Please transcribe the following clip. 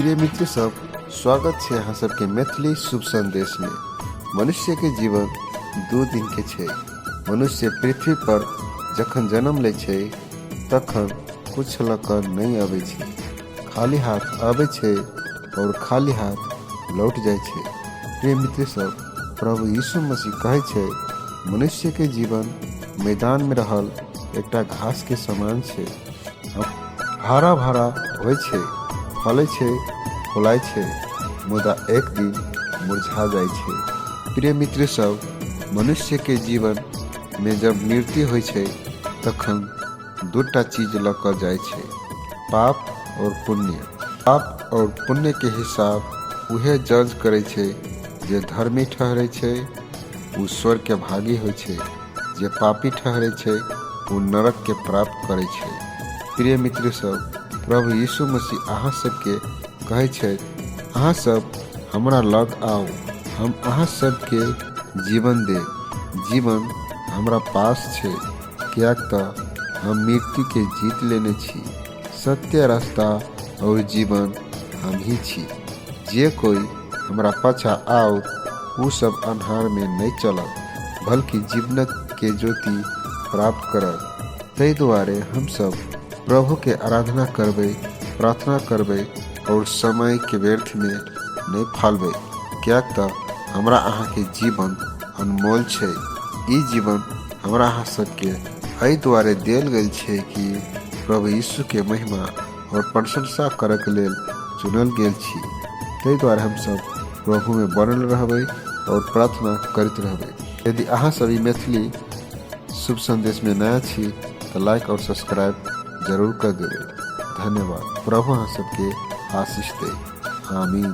प्रिय मित्र सब, स्वागत छै अहाँ सबके मैथिली शुभ संदेश में। मनुष्य के जीवन 2 दिन के छै। मनुष्य पृथ्वी पर जखन जन्म लै छै तखन कुछ लऽ कऽ नहि अबै छै, खाली हाथ अबै छै और खाली हाथ लौट जाइ छै। प्रिय मित्र सब, प्रभु यीशु मसीह कहै छै, मनुष्य के जीवन मैदान में रहल एकटा घास के समान छै। हरा भरा होइ छै, फलै छै, फुलाइ छै, मुदा एक दिन मुरझा जाइ छै। प्रिय मित्र सब, मनुष्य के जीवन में जब मृत्यु होइ छै तखन दूटा चीज लऽ कऽ जाइ छै, पाप और पुण्य। पाप और पुण्य के हिसाब उहे जज करै छै जे धर्मी ठहरै छै, ओ स्वर्ग के भागी होइ छै, जे पापी ठहरै छै ओ नरक के प्राप्त करै छै। प्रिय मित्र सब, प्रभु यीशु मसीह अहाँ सबके कहै छथि, अहाँ सब हमरा लग आउ, हम अहाँ सबके जीवन देब। जीवन हमरा पास छै, किएक तऽ हम मृत्यु के जीत लेने छी। सत्य, रास्ता और जीवन हम ही छी। जे कोई हमरा पाछा आओत ओ सब अन्हार में नहि चलत, बल्कि जीवनक के ज्योति प्राप्त करत। ताहि दुआरे हमसब प्रभु के आराधना करबै, प्रार्थना करबै और समय के व्यर्थ में नहि फालबै, किएक तऽ हमरा अहाँ के जीवन अनमोल छै। ई जीवन हमरा अहाँ सबके एहि दुआरे देल गेल छै कि प्रभु यीशु के महिमा और प्रशंसा करऽ के लेल चुनल गेल छी। ताहि दुआरे हमसब प्रभु में बनल रहबै और प्रार्थना करैत रहबै। यदि अहाँ सब ई मैथिली शुभ संदेश में नया छी तऽ लाइक और सब्सक्राइब जरूर कर देबै। धन्यवाद। प्रभु अहाँ सबके आशीष दे। आमीन।